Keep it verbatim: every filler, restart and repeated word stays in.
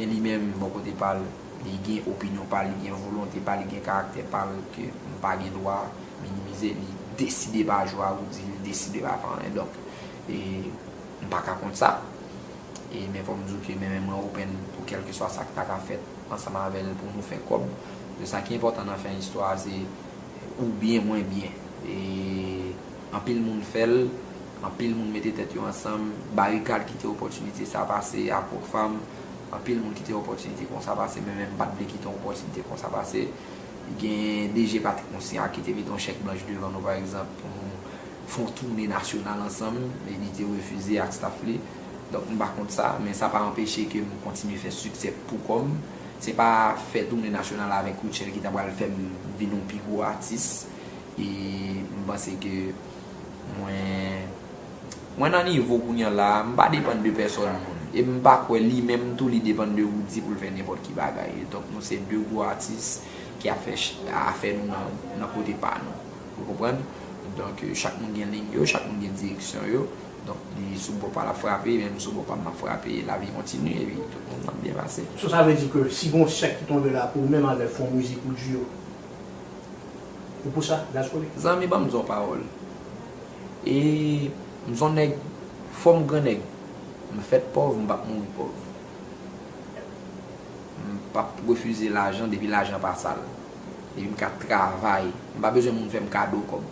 Li menm, bò kote pa l, li gen opinyon pa l, li gen volonte pa l, li gen karaktè pa l ke m pa gen dwa minimize. Li deside pa jwe a Roody, li deside pa fè anyen. Donk, e, m pa ka kont sa. E, men fò m di w ke men, men mwen open pou kèlkeswa sa k ta ka fèt ansanm avè l pou nou fè kòb. Se sa ki enpòtan nan fè istwa a, se ou byen, mwen byen. E anpil moun fè l, anpil moun mete tèt yo ansanm, Barikad kite opòtinite sa pase ak Rockfam, anpil moun kite opòtinite konsa pase, men menm m pa t vle kite yon opòtinite konsa pase. Gen D J Patrick Monsignard ki te mete yon chèk blanch devan nou, pa egzanp, pou nou fè yon toune nasyonal ansanm, e li te refize ak staff li. Donk, m pa kont sa, men sa pa anpeche ke m kontinye fè siksè pou kò m. Se pa fè toune nasyonal avèk Rutshelle ki ta pral fè m vin yon pi gwo atis. E m panse ke mwen, mwen nan nivo kounye a la, m pa depann de pèsòn moun. E m pa kwè li menm tou li depann de Roody pou l fè nenpòt ki bagay. Donk, nou se de gwo atis ki ap fè ch- afè nou nan, nan kote pa nou. Ou konprann? Donk, chak moun gen liy yo, chak moun gen direksyon yo. Donk, li sou bò pa l ap frape, menm sou bò pa m ap frape, lavi kontinye, epi tout moun ap byen pase. So sa vle di ke si gon chèk ki tonbe la pou ou menm avè l fè yon mizik ou duo, ou pou sa, Gaz Kole? Zanmi, ban m di w yon pawòl. E m se yon nèg, fò m gran nèg. M fèt pòv, m p ap mouri pòv. M p ap refize lajan depi lajan pa sal. Depi m ka travay, m pa bezwen moun fè m kado kòb.